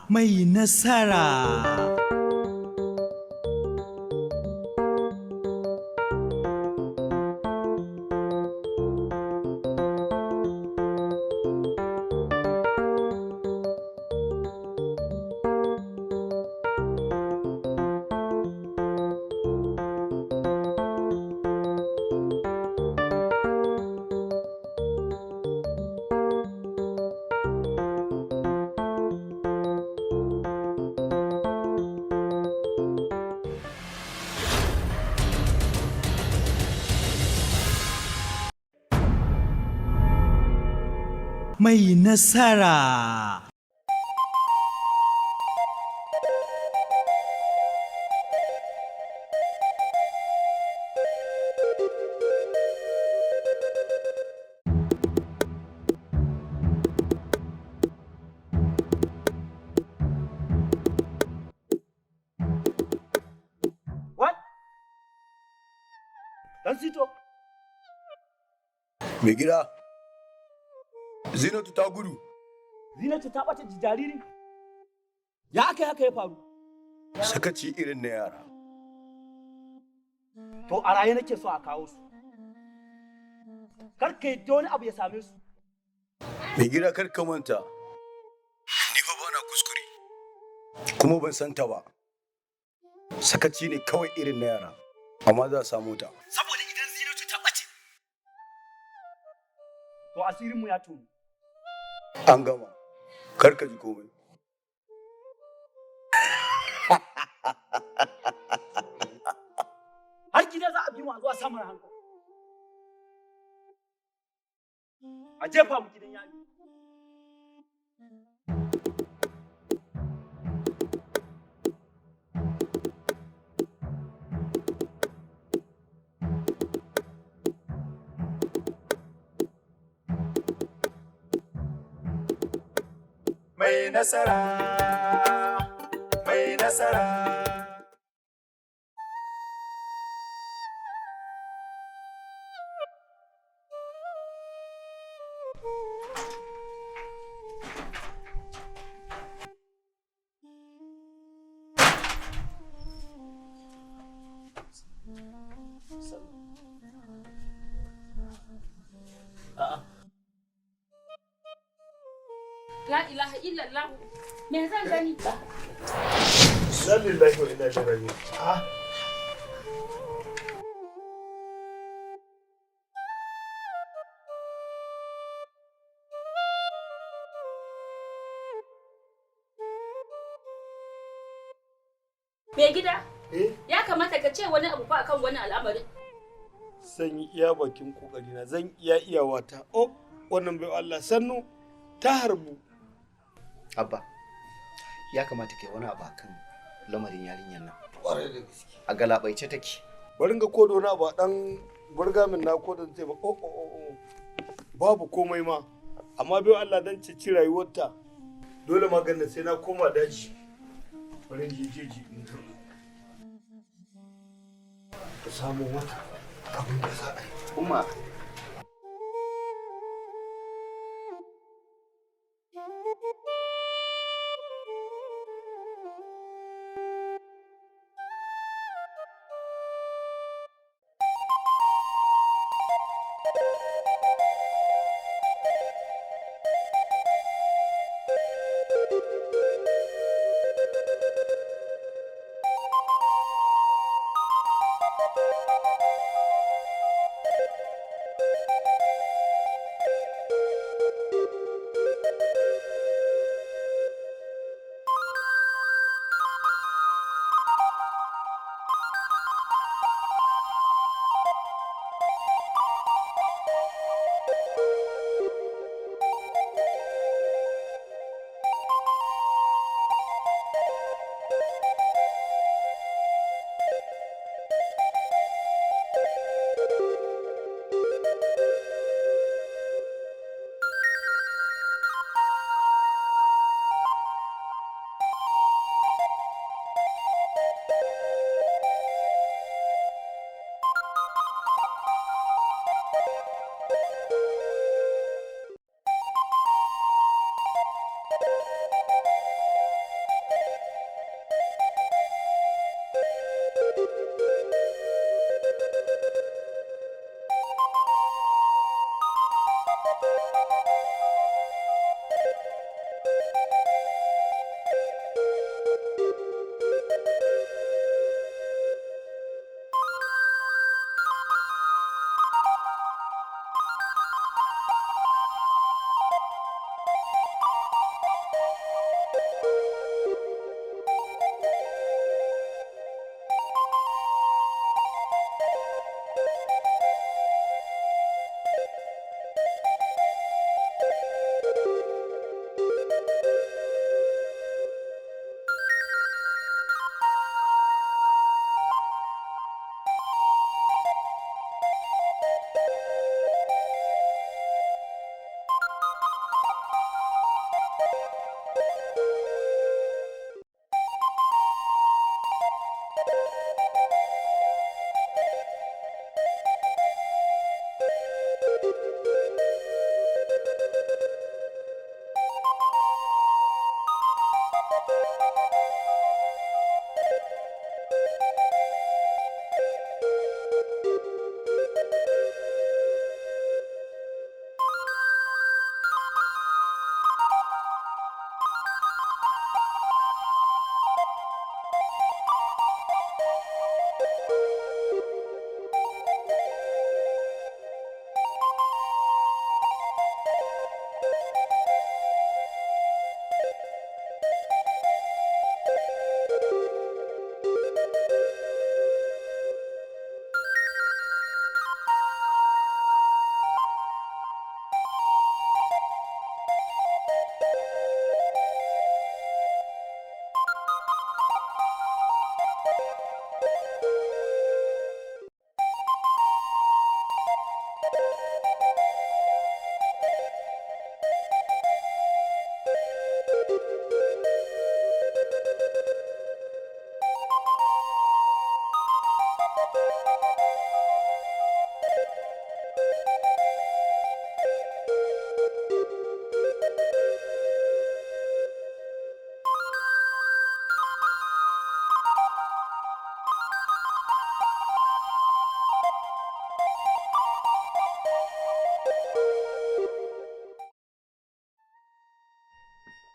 Mai nasara. Mai nasara. What? Dan Sito. Mai gida, Zinatu ta gudu. Zinatu ta bata jariri. Ya aka haka ya faru? Sakaci irin na yara. To a raye nake so a kawo su. Kar ka yadda wani abu ya same su. Mai gida kar ka manta. Ni fa bana kuskure. Kuma ban san ta ba. Sakaci ne kawai irin na yara. Amma za a samu ta. Saboda idan Zinatu ta bace, to asirinmu ya tonu. An gama. Kar ka ji komai. Har gida za a bi mu a zuwa samun hankali. A jefa mu gidan yari. Mai nasara, mai nasara. La ilaha illallah. Me zan gani? Lillahi wa inna ilaihi raji'un. Ah. Me gida? Eh? Ya kamata ka ce wani abu fa akan wani al'amarin. Zan yi iya bakin kokari na, zan iya iyawata. Oh, wannan bai Allah sannu ta harbu. Abba, ya kamata kai wani abu akan lamarin yarinyar nan. Kwarai da gaske. A galabaice take. Bari ga ko wani abu a dan burgamin na ko dan ba. Oh, oh, oh, oh. Babu komai ma. Amma bai Allah dan ceci rayuwarta. Dole maganin sai na koma daji. Bari in je jeji in karɓo. Ka samu wata abin da za a yi. Umma,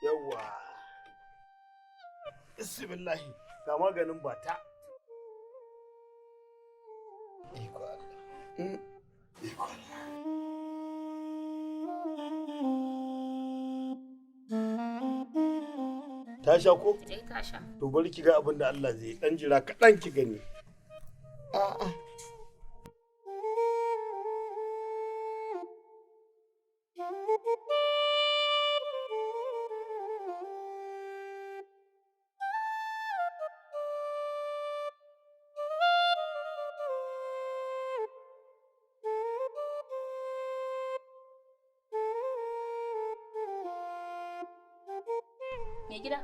Yawwa. Bismillahi, ga maganin bata. Iko Allah. Iko Allah. Ta sha ko? Eh, ta sha. To bari ki ga abin da Allah zai dan jira kaɗan ki gani. A'a. Mai gida,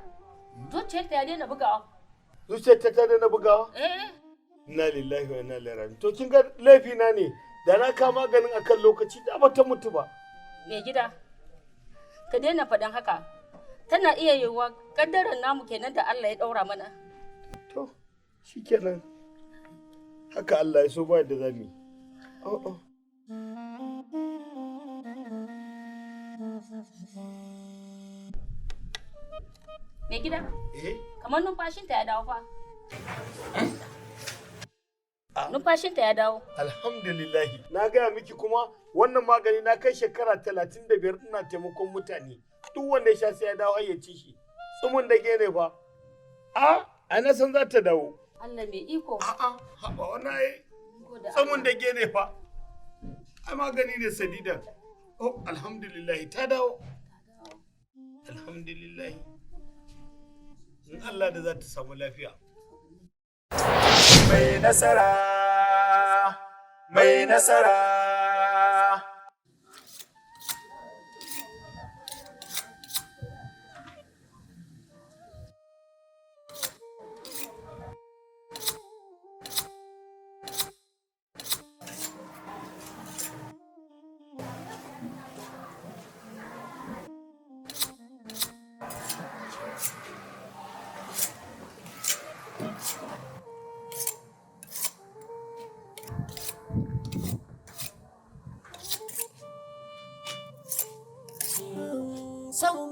zuciyarta ya daina bugawa. Zuciyarta ta daina bugawa? Eh. Inna lillahi wa inna ilaihi raji'un. To kin ga laifi na ne da na kama maganin akan lokaci da ba ta mutu ba. Mai gida, ka daina faɗin haka. Tana iya yiwuwa kaddarar namu kenan da Allah ya ɗaura mana. To, shikenan. Haka Allah ya so ba yadda zamu yi. Oh oh. Mai gida, Eh? kamar numfashinta ya dawo fa. Numfashinta ya dawo. Alhamdulillahi. Na gaya miki kuma wannan magani na kai shekara 35 ina taimakon mutane. Duk wanda ya sha sai ya dawo hayyaci shi. Tsumin da ne fa. A, ai na san za ta dawo. Allah mai iko. A'a, haba wannan ai tsumin da ne fa. Ai magani ne sadidan. Oh, alhamdulillahi ta dawo. Alhamdulillahi. In Allah da za ta samu lafiya. Mai nasara, mai nasara.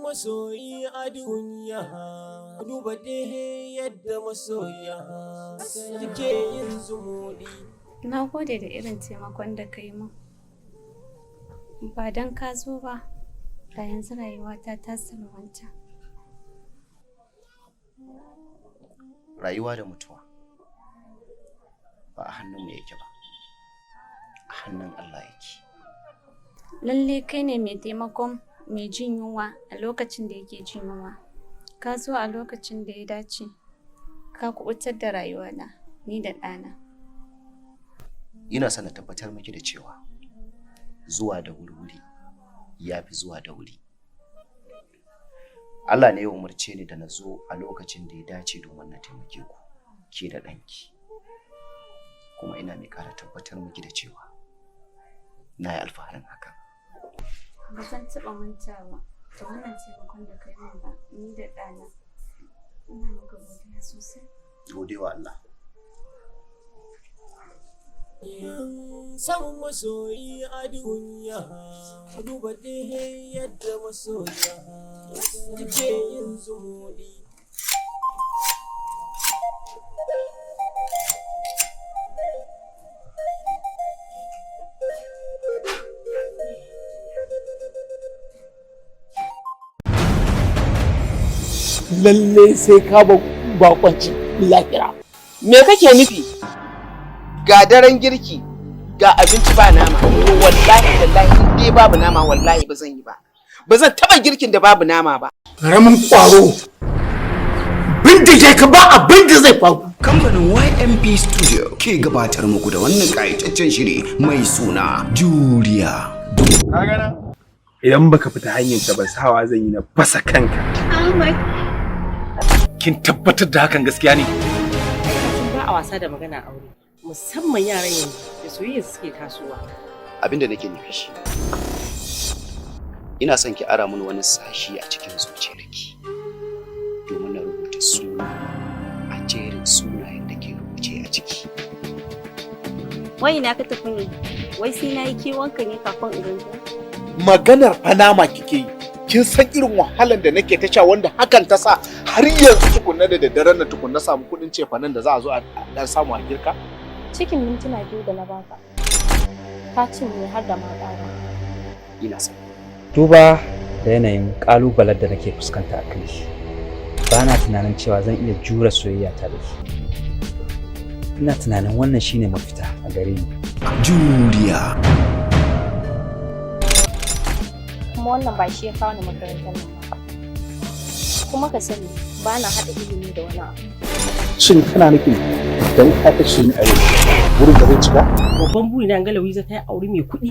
Masoyi a duniya, duba dai yadda masoya suke yin zumuɗi. Na gode da irin taimakon da ka yi min. Ba don ka zo ba, da yanzu rayuwata ta salwanta. Rayuwa da mutuwa ba a hannunmu yake ba, a hannun Allah yake. Lalle kai ne mai taimakon mai jin yunwa a lokacin da yake jin yunwa. Ka zo a lokacin da ya dace, ka kuɓutar da rayuwana, ni da ɗana. Ina son na tabbatar miki da cewa zuwa da wuri-wuri ya fi zuwa da wuri. Allah ne ya umarce ni da na zo a lokacin da ya dace domin na taimake ku, ke da ɗanki. Kuma ina mai ƙara tabbatar miki da cewa na yi alfaharin haka. Ba zan taɓa mantawa da wannan taimakon da ka yi min ba, ni da ɗana. Ina maka godiya sosai. Gode wa Allah. Samun masoyi a duniya, duba dai yadda masoya suke yin zumuɗi. Lalle sai ka bakwanci lahira. Me kake nufi? Ga daren girki, ga abinci ba nama. To wallahi tallahi in dai babu nama wallahi ba zan yi ba. Ba zan taba girkin da babu nama ba. Karamin kwaro. Bindige ka ba abin da zai faru. Kamfanin YMP Studio ke gabatar muku da wannan ƙayataccen shiri mai suna Juriya. Idan baka fita hanyar ta ba sawa zan yi na fasa kanka. Ahmad. Kin tabbatar da hakan gaskiya ne? Ba a wasa da magana aure, musamman yaran yanzu da soyayya suke tasowa. Abin da nake nufi shi, ina son ki ara mun wani sashi a cikin zuciyarki domin na rubuta suna a jerin sunayen da ke rubuce a ciki. Wai ina ka tafi ne? Wai sai na yi kewanka ne kafin in ganka? Maganar Panama kike yi. Kin san irin wahalan da nake ta sha wanda hakan ta sa har yanzu tukunna da daddaren na tukunna samu kuɗin cefanen da za a zo a dan samu a girka. Cikin mintuna 2 da na baka, ka cinye har da ma ƙara. Ina son. Duba da yanayin ƙalubalen da nake fuskanta a kai shi, ba na tunanin cewa zan iya jure soyayya ta da shi. Ina tunanin wannan shine mafita a gare ni. Juriya. Kuma wannan ba shi ya kawo ni makarantar nan ba. Kuma ka sani ba na haɗa ilimi da wani abu. Shin kana nufin dan ka kashe ni a yau wurin da zai cika? Babban buri na ga Louisa ta yi aure mai kuɗi.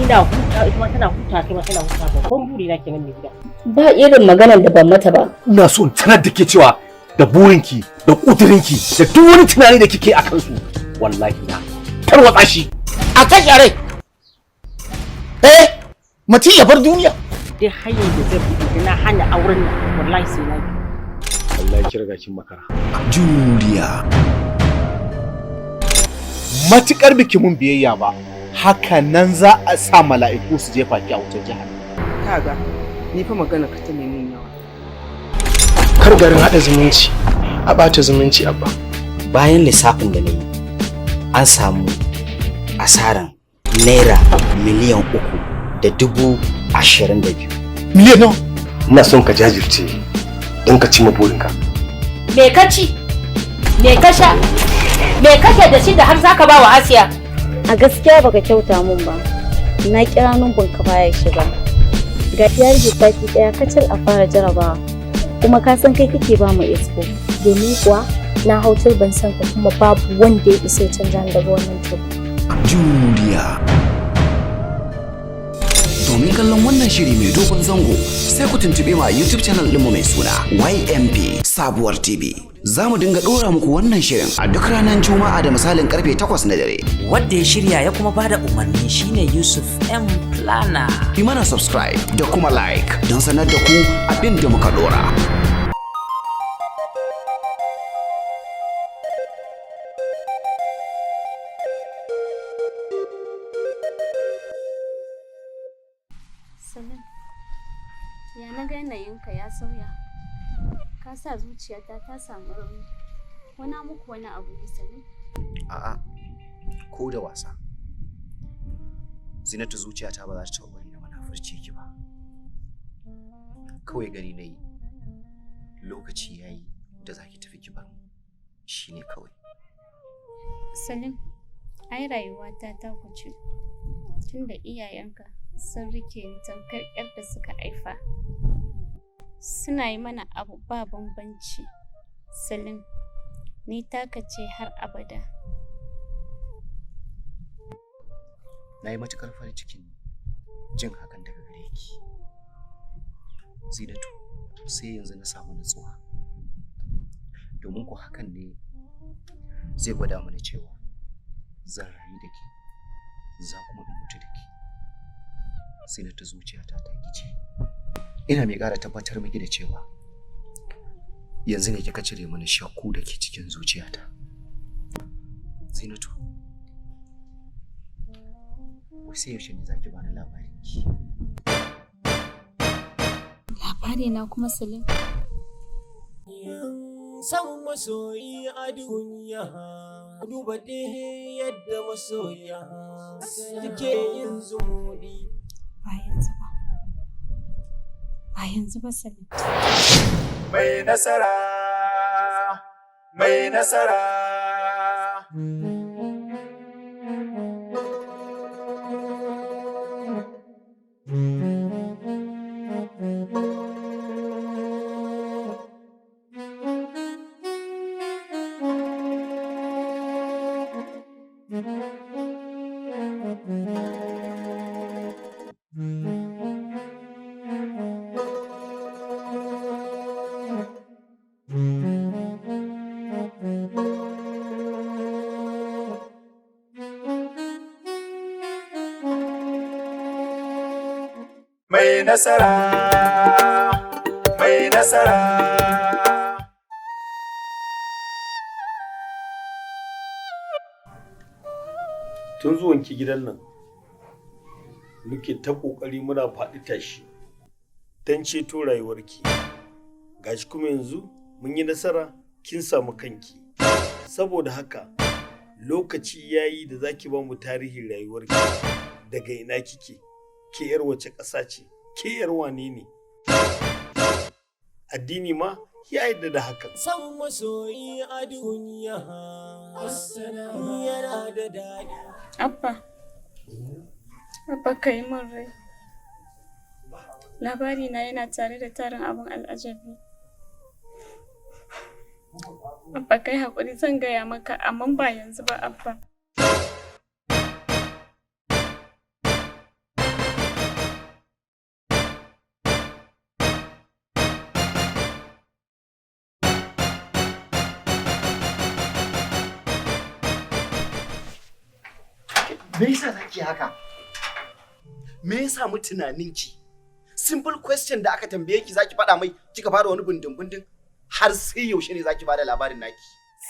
Ina huta ita ma tana huta kai ma tana huta, babban buri na kenan mai gida. Ba irin maganar da ban mata ba. Ina so in sanar da ke cewa da burinki da ƙudurinki da duk wani tunani da kike a kansu wallahi na tarwatsa shi. A kashe rai. Eh, mutum ya bar duniya. Dai hanyar da zai buɗe na hana auren nan wallahi sai na bi. Wallahi ki riga kin makara. Juriya. Matukar biki mun biyayya ba, haka nan za a sa mala'iku su jefa ki a wutar jahannama. Kaga, ni fa magana ka ta nemi yawa. Kar garin haɗa zumunci a ɓata zumunci abba. Bayan lissafin da na yi, an samu asaran naira 3,022,000. Miliyan nawa? Ina son ka jajirce don ka cimma burinka. Me ka ci? Me ka sha? Me kake da shi da har zaka ba wa Asiya? A gaskiya baka kyauta mun ba. Na kira numbin ka baya shiga. Ga ya rage sati ɗaya kacal a fara jarabawa. Kuma ka san kai kake ba mu expo. Domin kuwa na hau turban san ka kuma babu wanda ya isa ya canja ni daga wannan turban. Juriya. Domin kallon wannan shiri mai dogon zango sai ku tuntuɓe mu a YouTube channel ɗinmu mai suna YMP Sabuwar TV. Za mu dinga ɗora muku wannan shirin a duk ranar Juma'a da misalin karfe 8 na dare. Wadda ya shirya ya kuma bada umarni shine Yusuf M. Plana. Yi mana subscribe da kuma like don sanar da ku abin da muka ɗora. Salim. Ya na ga yanayinka ya sauya. Ka sa zuciyata ta samu rauni. Wana muku wani abu ne, Salim? A'a, ko da wasa. Zinatu, zuciyata ba za ta taɓa bari na munafurce ki ba. Kawai gani na yi lokaci ya yi da za ki tafi ki bar mu. Shi ne kawai. Salim, ai rayuwata ta kuce. Tunda iyayenka sun rike ni tamkar 'yar da suka haifa. Suna yi mana abu ba bambanci. Salim, ni taka ce har abada. Na yi matuƙar farin cikin jin hakan daga gare ki. Zinatu, sai yanzu na samu nutsuwa. Domin ku hakan ne zai gwada mana cewa zan rayu da ke, za kuma in mutu da ke. Zinatu, zuciyata ta gice. Ina mai ƙara tabbatar miki da cewa yanzu ne kika cire mana shakku da ke cikin zuciyata. Zinatu, wai sai yaushe ne za ki bani labarin ki? Labari na kuma, Salim? Samun masoyi a duniya, duba ɗaya yadda masoya suke yin zumuɗi. Ba yanzu ba. Ba yanzu ba, Salim. Mai nasara, mai nasara. Mai nasara, mai nasara. Tun zuwanki gidan nan muke ta ƙoƙari muna faɗi tashi don ceto rayuwarki. Gashi kuma yanzu mun yi nasara, kin samu kanki. Saboda haka lokaci ya yi da za ki ba mu tarihin rayuwarki: daga ina kike, ke yar wace ƙasa ce, ke yar wane ne. Addini ma ya yarda da hakan. Samun masoyi a duniya yana da daɗi. Abba, Abba, ka yi min rai. Labari na yana tare da tarin abin al'ajabi. Abba, kai haƙuri, zan gaya maka, amma ba yanzu ba, Abba. Me yasa zaki haka? Me yasa mu tunaninki? Simple question da aka tambaye ki zaki faɗa mai kika fara wani bindin bindin, har sai yaushe ne zaki bada labarin naki?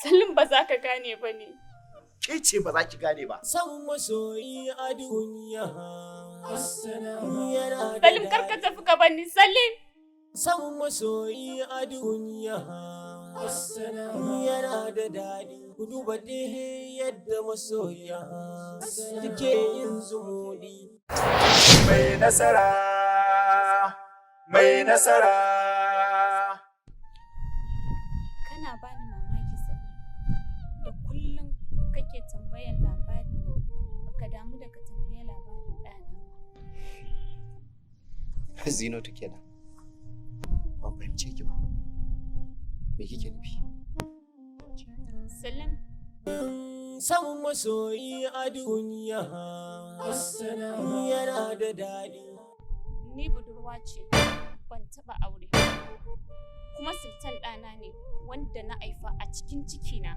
Salim, ba za ka gane ba ne. Ke ce ba za ki gane ba. Samun masoyi a duniya yana da Salim, kar ka tafi ka bani, Salim. Samun masoyi a duniya yana da daɗi. Ku duba ɗaya yadda masoya suke yin zumuɗi. Mai nasara, mai nasara. Kana bani mamaki, Salim. Da kullum kake tambayan labari na, baka damu da ka tambaya labarin ɗana ba. Zinatu kenan. Ban fahimce ki ba. Me kike nufi? Salim. Samun masoyi a duniya yana da daɗi. Ni budurwa ce, ban taɓa aure. Kuma Sultan ɗana ne wanda na haifa a cikin cikina.